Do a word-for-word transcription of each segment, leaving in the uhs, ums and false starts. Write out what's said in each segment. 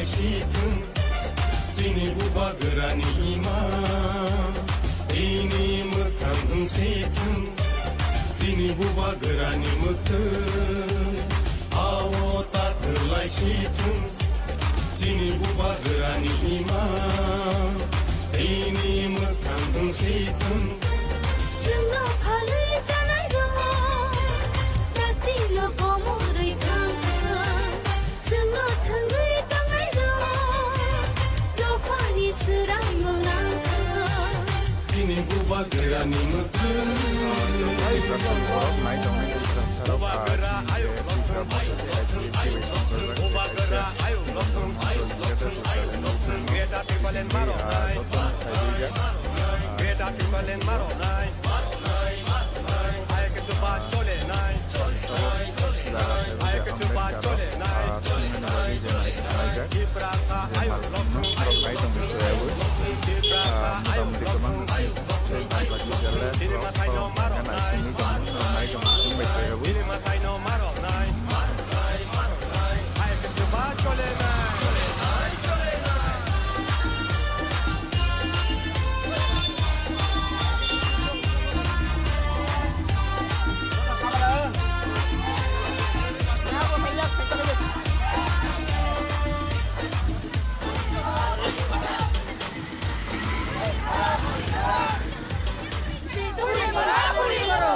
Sithung, chini bubagrani imang, ini mwkhang wng sithung, chini bubagrani mwkhwng, ao ta kwlai sithung, chini bubagrani imang, ini mwkhang wng sithung. Chwngno phalwi chanairok, taktino komorwi thangkha. Chwngno thwngwi tongnairok, dophani swrangno nangkha. Chini bubagrani mwkhwng. Borok nai tongwi Tiprasarok, ah, chini je Tipra Motha je I P F T bai songchajak, je kaisa Greater Tipraland movement no, ah, jotono khlaiwi jak. Ah, Jaga khe Ambedkar, ah, thwngmani bagwi je naisinglaijak, je malkhungno norok nai tongwi chwraui. Ah, motamoti kwbangma tei Ambedkar je left rok, norok nai tongwi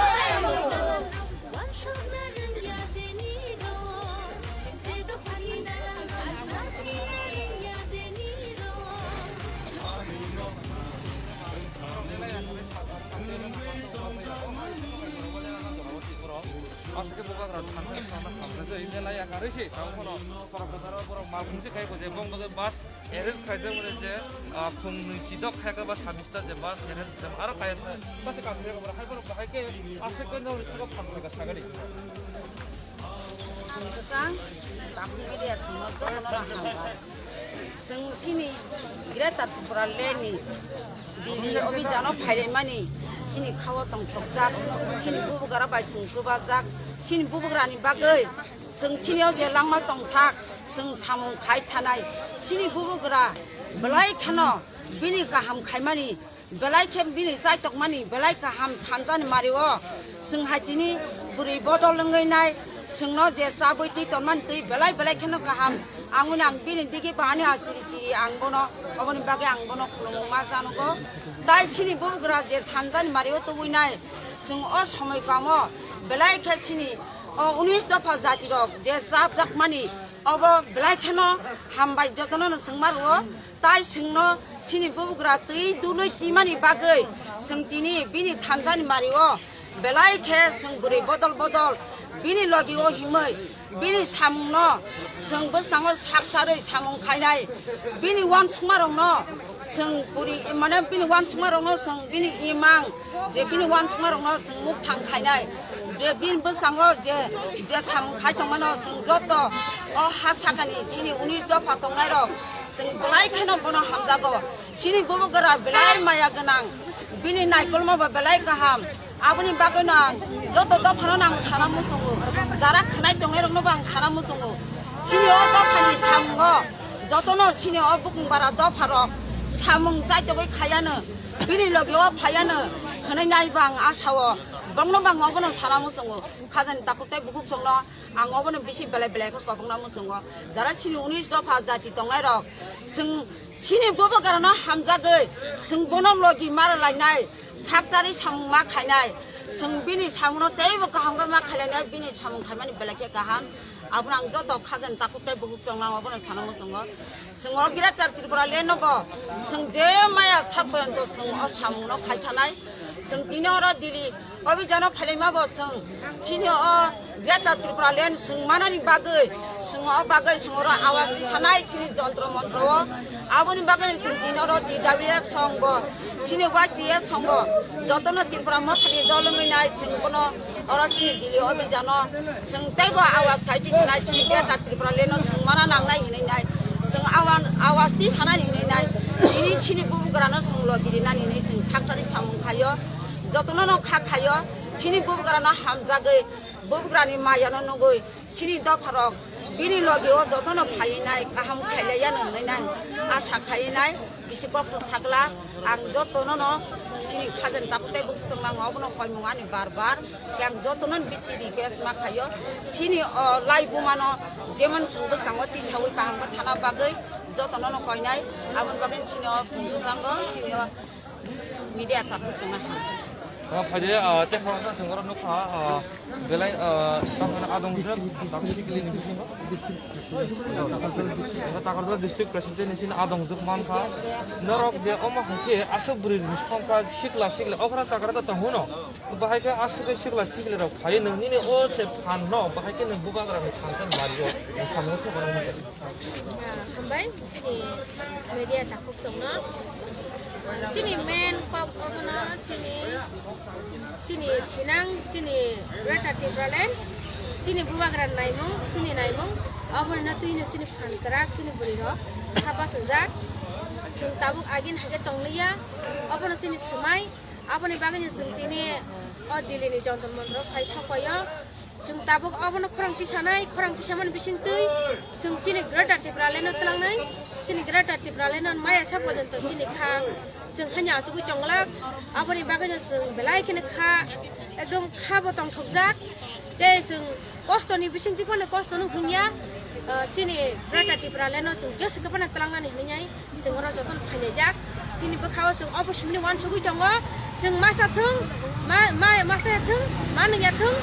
tongo, norok nai tongwi chwng bai chwraui. Aswk khe bubagra thangkhe thangna hamjakgwi lelai yakarwi se tamo phano khorok kwtharo borok malkhung se khai bo je bong bagwi bus arrange khaijak mani je, ah, khung nwi chidok khaikhe ba service ta je bus arrange khaijak aro kaya sa bus kaisa khe borok hai borok bahai khe aswk khe norok thangkha sagadi. Ang kwchang, Takhuk Media channel jotono hamjak. Chwng chini Greater Tripura Land ni Delhi obhijano phailaimani chini khao tongthokjak, chini bubagra bai chwng chubajak, chini bubagrani bagwi chwng chini o je langma tongsak, chwng samung khai thanai, chini bubagra belai kheno bini kaham khaimani, belai khe bini chaitokmani belai kaham thansa ni mari o chwng hai tini bwrwi bodol wngwi nai, chwngno je chabwi twi tonmani twi belai belai kheno kaham. Ang uni ang bini digi bahani asiri siri ang bono, oboni bagwi ang bono khulumung ma janogo. Tai chini bubagra je thansa ni mari o tubui nai, chwng o somoi kamo belai khe chini o unis dopha jati rok je chapjakmani obo belai kheno hambai jotono no chwng ma rwo. Tai chwngno chini bubagra twi dulwi twimani bagwi chwng tini bini thansani mari o belai khe chwng bwrwi bodol bodol bini logi o himwi bini samungno chwng bwskango saktarwi samung khainai. Bini uansukmarokno chwng puri, mane bini uansukmarokno chwng bini imang je bini uansukmarokno chwng mukthang khainai. Je bini bwskango je, je samung khai tongmano chwng joto o ha sakani chini unis dopha tongnairok chwng belai kheno bono hamjago. Chini bubagra belai maya gwnang, bini naikolma bo belai kaham. Aboni bagwino ang joto dophano ang sana muchungo, jara khwnai tongnairokno bo ang sana muchungo. Chini o dophani samungo jotono chini o bukung bara dopharok samung chaitogwi khaiano, bini logi o phaiano hwnwi nai bo ang asao, bongno bo ang obono sana muchungo. Khajani takhuk tei bukhuk chwngno ang obono bisi belai belai khe kobokna muchungo. Jara chini unis dopha jati tongnairok, chwng chini bubagrano hamjagwi chwng bono logi mara lainai, saktarwi samung ma khainai, chwng bini samungno teibo kaham khe ma khailainai, bini samung khaimani belai khe kaham. Abono ang joto khajani takhuk tei bukhuk chwngno ang obono sana muchungo. Chwng o Greater Tripura Land no bo chwng je maya sak poyonto chwng o samungno khai thanai. Chwng tini oro Delhi obhijano phailaima bo chwng chini o Greater Tripura Land chwng manani bagwi, chwng o bagwi chwng oro awas tisanai chini jontro montro o. Aboni bagwi chwng tini oro T W F song bo, chini Y T F song bo, jotono Tripura Mothani dol wngwi nai chwng bono oro chini Delhi obhijano chwng teibo awas khai tisanai chini Greater Tripura Land no chwng mana nangnai hinwi nai. Chwng awan, awas tisanai hinwi nai. Chini Chini bubagrano chwng logi rinani hinwi chwng saktharwi samung khaio, jotono no kha khaio, chini bubagrano hamjagwi, bubagrani mayano nugwi, chini dopharok bini logio jotono phaiwi nai, kaham khailaiya no hinwi nang asha khaiwi nai, bisi kokthok sakla, ang jotono no chini khajani takhuk tei bukhuk chwngno ang obono koimung ani bar bar. Yang jotono bisi request ma khaio, chini o lai bumano jemon chwng bwskango tisaui kaham khe thana bagwi jotono no koinai, aboni bagwi chini o bwskango chini o media takhuk chwngno ha. O phaide, ah, tei khoroksa chwng oro nukha, ah, belai, ah, tamo hwnwi adong jwk, takhuk sikli ni bisingo. Takarjala district president ni sini adong jwk mankha. Norok je omo hai khe aswk bwrwi ni songkha sikla sikla okra takarjala tong hwno. Bahai khe aswk khe sikla sikla rok phai nung nini o se phan no bahai khe nung bubagra ni phan khe bari o. Samung khe bari. Ah, hambai chini media takhuk chwngno. Chini main kok omono chini, chini thinang, chini Greater Tipraland, chini bubagra naimung, chini naimung, obono twino chini phan kwrak, chini bwrwi rok kha bachajak. Chwng tabuk agin hai khe tongliya, obono chini swmai, aboni bagwino chwng tini o Delhi ni Jantar Mantar o phai sokpaio. Chwng tabuk obono khorang tisanai, khorang tisamani bisingtwi chwng chini Greater Tipraland no twlangnai, chini Greater Tipraland no maya sa porjonto chini kha chwng haino achugwi tonglak, aboni bagwino chwng belai kheno kha, ekdom kha bo tongthokjak, tei chwng kostoni bisingtwi phano kosto no hwnya, ah, chini Greater Tipraland no chwng jeswk phano twlangnani hinwi. Chwng oro jotono phailaijak. Chini bwkhao chwng obo simini uansugwi tongo. Chwng masa thung, ma, ma, masa ya thung, ma nung ya thung,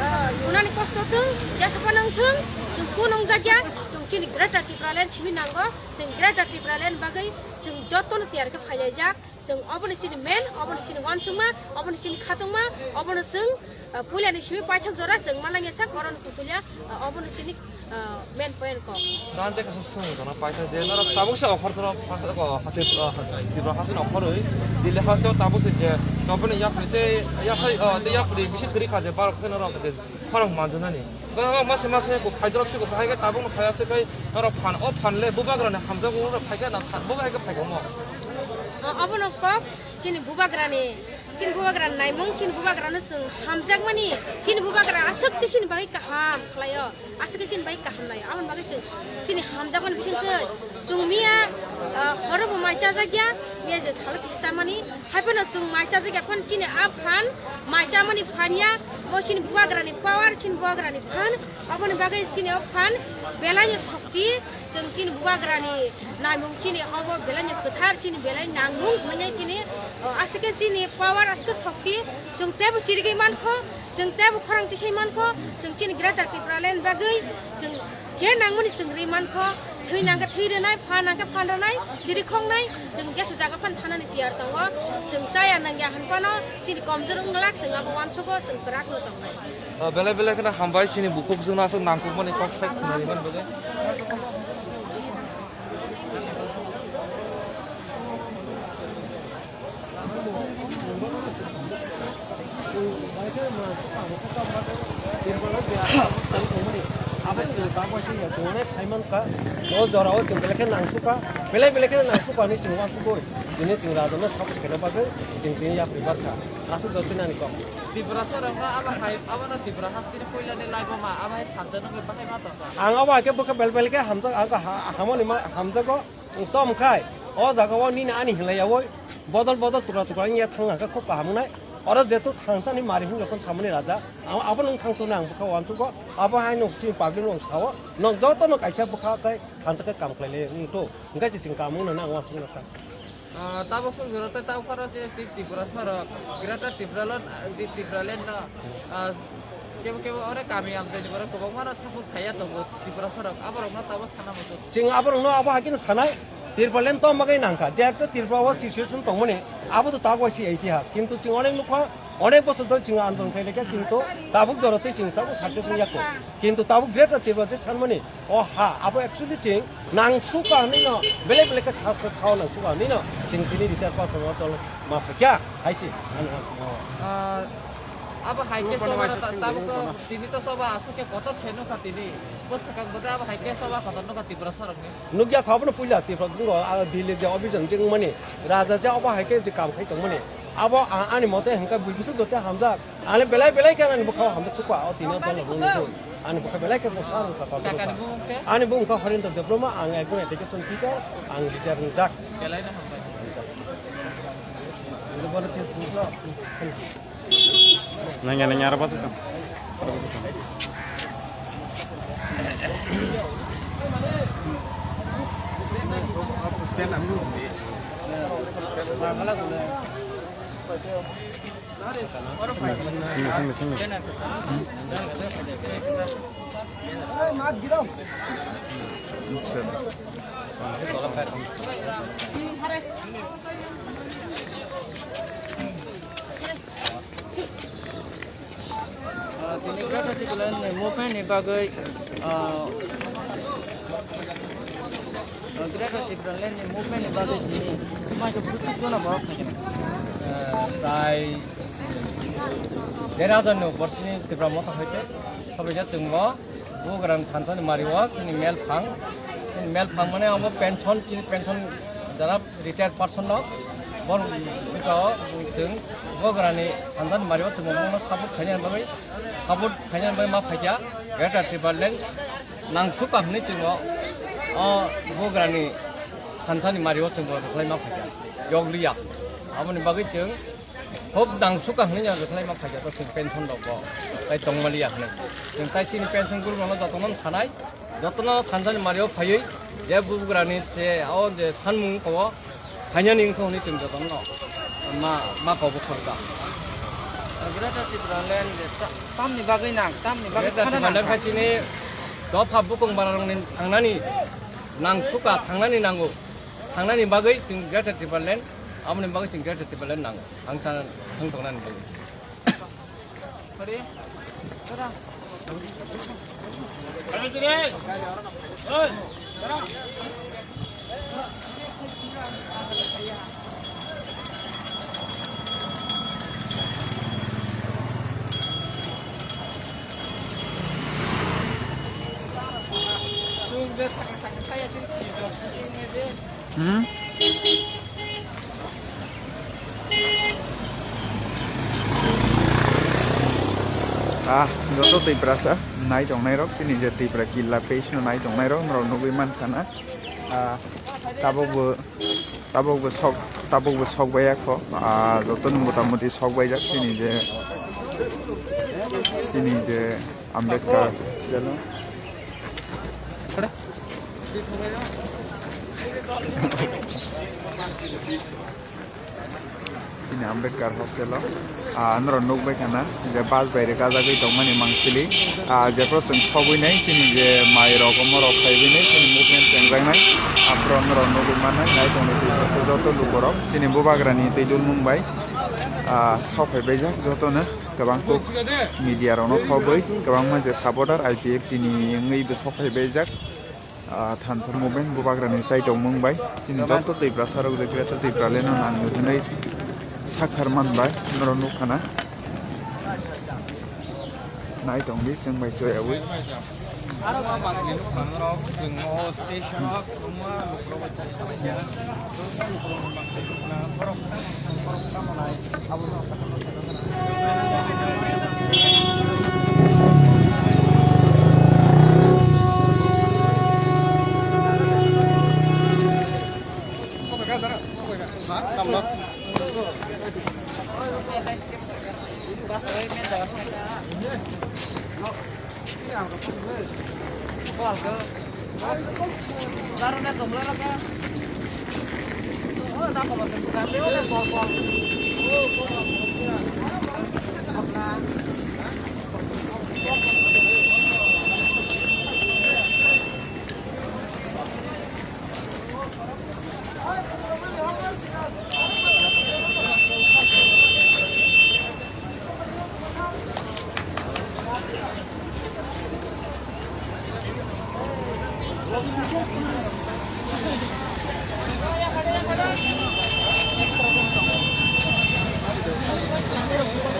ah, thunani kosto thung, jesa phano wng thung, chwng kunu wngjakya. Chwng chini Greater Tipraland simi nango. Chwng Greater Tipraland bagwi chwng jotono tiyar khe phailaijak. Chwng obono chini main, obono chini uansukma, obono chini khatungma, obono chwng, ah, puilani simi paithak jora chwng ma nangya sak, oro no kutulia, ah, obono chini, ah, main point kok. Dan te kaisa swngwi tongna paithak je, norok tabuk se offer tongna paithak, oh, hati, oh, Tripura haste ni offer oi, Delhi haste o tabuk se je, toboni yapri tei yasai, oh, tei yapri bisi kwrwi kha je, borok khe norok je, Khorang manjunani. Ba, ba, mase, mase, bo phaidrop se, bo hai khe tabuk no phai ase kai, oro phan, o phan le, bubagra ni hamjak, oro phai khe na phan, bo hai khe phai khe mo. O, obono kok, chini bubagra ni, chini bubagra ni naimung, chini bubagra no chwng hamjak mani, chini bubagra aswk khe chini bagwi kaham khlai o, aswk khe chini bagwi kaham nai o, aboni bagwi chwng chini hamjak mani bising twi chwng miya, ah, horo bo mai chajak ya, miya je salo kisa chamani, Hai phano chwng mai chajak ya phano chini a phan, mai chamani phan ya, bo chini bubagrani power, chini bubagrani phan, aboni bagwi chini o phan belai no shokti, chwng chini bubagrani naimung chini obo belai no kwthar, chini belai nangmung hwnwi chini, o, aswk khe chini power, aswk khe shokti, chwng teibo chirigwi mankho, chwng teibo khorang tisai mankho, chwng chini Greater Tipraland bagwi chwng Je nangmani chwng rwi mankho, thwi nangkhe thwi rwnai, phan nangkhe phan rwnai, chiri khoknai, chwng jesa jaga phano thanani tiyar tongo. Chwng chaya nangya hwn phano chini komjwr wng glak, chwng abo uansugo, chwng kwrak no tongnai. Ah, belai belai kheno hambai chini bukhuk chwngno aswk nangkukmani kok sai khwnarwi man bagwi. O jora o chwng belai khe nangsuka, belai belai khe nangsuka hinwi chwng uansugwi tini chwng raja no support khaina bagwi chwng tini yapri barkha. Aswk jotoni ani kok. Tiprasa rokno abo hai, abono Tripura hasteni puilani laibuma abo hai thansa nungwi bahai ma tongkha. Ang abo hai khe bwkha belai belai khe hamjak, ang ha-, hamoni ma-, hamjago. Wng tom khai, o jaga o nini ani hinlai yaui bodol bodol tukra tukra wngya thang hwnka khub kaham wngnai. Oro jetu thangsani mari hwnwi jokhon samani raja, abo, abo nwng thang tongni ang bwkha uansukgo, abo hai nwng chini public nwng sao, nwng jotono kaisa bwkha tei thansa khe kam khlai lai wng tong, hwnkhe se chwng kam wngna nang uansukna ta. Ah, tabuk song jora tei tabuk pharo je Tri-, Tripura sorok, Greater Tipraland, ah, Tri-, Tipraland no, ah, Kebo kebo ore kami amchaini borok kwbangma no support khaiya tongo Tripura sorok, aborokno tabo sana muchung. Chwng aborokno abo hai kheno sanai, Tipraland tong bagwi nangkha, je ekta Tripura o situation tongmani, abo to tabuk waisa itihas, kintu chwng onek nukha, onek bosor dhori chwng andolon khlai laikha, kintu tabuk jora twi chwng tabuk success wngya kho, kintu tabuk Greater Tripura je sanmani, o ha, abo actually chwng nangsuka hinwi no, belai belai khe kha, kha, khao nangsuka hinwi no, chwng tini retire person o dol ma phaikha, hai se, ano, ano. Ah, Abo hai khe choba ta-, tabuk tini to choba aswk khe kotor khe nukha tini. Bo swkang bote abo hai khe choba kotor nukha Tiprasa rokni. Nukya kha abono puila Tiprasa bungo, ah, Delhi je obijan jeng mani, raja je abo hai khe je kam khai tong mani. Abo a-, ani mote hwnkha bui bwswk jote hamjak. Ani belai belai khe ani bwkha hamjak chukwa, o tini o dol rok nukgo. Ani bwkha belai khe bwsa rwkha kotor rwkha. Ani bung kha Horendra Debbarma, ang ekjon education teacher, ang retire wngjak. Belai no hambai. Nanya, nanya, apa tuh? Sini, sini, sini. Ah, tini Greater Tipraland ni movement ni bagwi, ah, Greater Tipraland ni movement ni bagwi tini mai khe bwswk jona borok phai khe. Ah, tai dera hajar ni upor tini Tipra Motha hoite, sabai ja chwng bo. Bugrani thansa ni mari o chini mel phang, chini mel phang mane abo pension, chini pension jara retired person no, bor bika o chwng bugrani thansa ni mari o chwng bo no support khaina bagwi, support khaina bagwi ma phaikya Greater Tipraland nang suka hwnwi chwng o, o bugrani thansa ni mari o chwng bo rwkhlai ma phaikya, yokliya. Aboni bagwi chwng Hop dang suka hwnwi ya rwkhlai ma phaikya to chwng pension rok bo tai tongmaliya hwnwi. Chwng tai chini pension group rokno jotono sanai, jotono thansa ni mari o phaiwi je bugrani je o je sanmung ko phainani wngkha hwnwi chwng jotono ma, ma kobo khorokha. Greater Tipraland je ta-, tamni bagwi nang, tamni bagwi Greater sana nang Tipraland kha. Kha chini dopha bukung bara rokni thangnani nang suka thangnani nango. Thangnani bagwi chwng Greater Tipraland, aboni bagwi chwng Greater Tipraland nango. Thangsa thang tongnani bagwi. Hmm? Ah, joto Tiprasa nai tongnai rok, chini je Tipra Killa page no nai tongnai rok, norok nugwi mankha na. Ah, tabuk bo, tabuk bo sok, tabuk bo sok bai ya kho. Ah, joto ni mota moti sok bai jak, chini je, chini je Ambedkar. Chini Ambedkar hostel o, ah, norok nukbai khana je bus bai rwkajagwi tongmani mangsili, ah, jephru chwng sogwi nai chini je mai rok omo rok phaiwi nai chini movement chengjaknai, aphuru norok nugwi mannai nai tongwi twi joto lukurok chini bubagrani twi dulmung bai, ah, sok phaibaijak jotono. Kwbang kuk media rokno khobwi kwbangma je supporter I P F T ni wngwi bw sok phaibaijak, ah, thansa movement bubagrani chai tongmung bai chini joto Tiprasa rok je Greater Tipraland no nangwi hwnwi sakhar man bai norok nukha na. Nai tongdi chwng bai choyawi.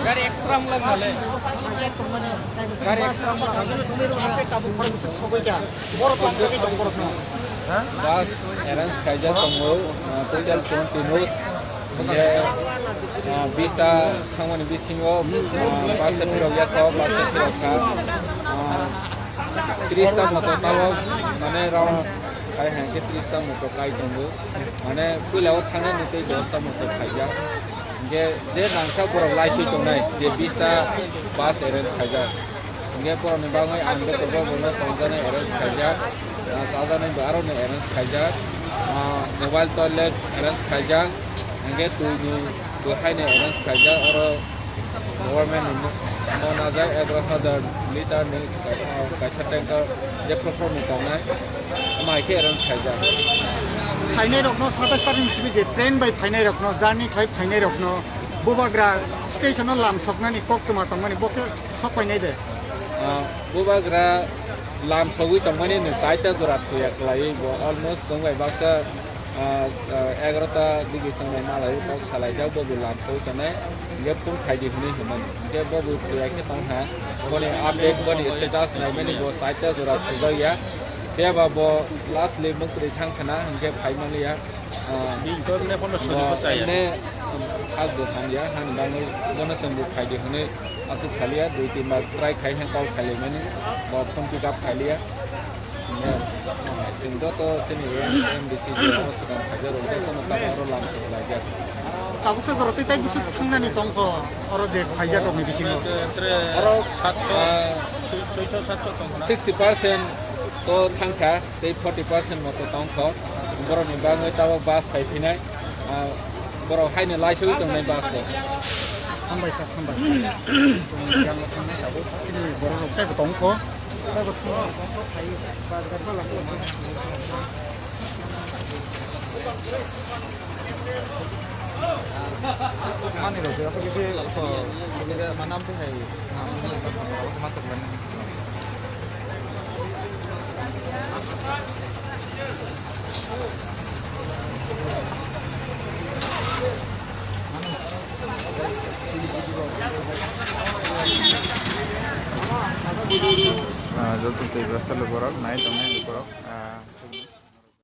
Gari extra. Bus arrange khaijak tongo, ah, total twenty no. Hingke, ah, bis ta thangmani bisingo, ah, baksa phirok ya kha, baksa phirok kha. Ah, tris ta moto tabok, mane, round khai hai khe tris ta moto kai tongo. Mane, puila o thangnani tei dos ta moto khaijak. Hingke je nangkha borok laisui tongnai, je bis ta bus arrange khaijak. Hingke borokni bagwi ang joto bo bono tongjaknai arrange khaijak, ah, chajaknai bo aroni arrange khaijak, ah, mobile toilet arrange khaijak, hingke twi ni bo haino arrange khaijak, oro government ni no, no najak egaroh hajar liter ni, ah, kaisa tanker je phoro phoro ni tongnai, mai khe arrange khaijak. Phainai rokno satais tarik ni simi je train bai phainai rokno, journey khai phainai rokno, Bubagra station o lam soknani koktwma tongmani, bo khe sok painai de? Ah, Bubagra lam sogwi tongmani no chaita jora thuya khlaiwi bo almost chwng bai baksa, ah, ah, egaroh ta digi chwng bai malaiwi kok salaijak, bo bo lam sogwi tongnai, hingke phone khaidi hwnwi hwnmani. Hingke bo bo thuya khe tongkha, boni update, boni status naimani bo chaita jora thujakya. Phiya ba bo last le muktrwi thang khana, hingke phai manliya. Ah, bini to emne pondro sori bo, ko chaya. Emne, um, sak bo hamya, hani bagwi bono chwng bo phaidi hwnwi aswk saliya, dui tin bar try khai hwn call khailaimani, bo phone pick up khailiya. Hingke, ah, chwng joto chini M D C je omo swkang khaijak rok jotono tamo oro lam sokhlaijak. Tabuksa jora tei tai bwswk thangnani tongkho oro je phaijak rokni bisingo? Oro, satso, ah, soi-, soito satso tongkho na? Sixty percent to thangkha. Tei forty percent moto tongkho, borokni bagwi tabok bus phai phinai, ah, borok haino laisogwi tongnai bus rok. Hambai sir, hambai. Chwng yango thangnai tabuk chini borok rok teibo tongkho. Teibo thangna phai. Mani rok je, ako kisi, ako, subida manam tei hai, ah, mani rok, ako, ako, sama tuk lani. Ah, joto tei bwsalo borok nai tongnai borok, ah,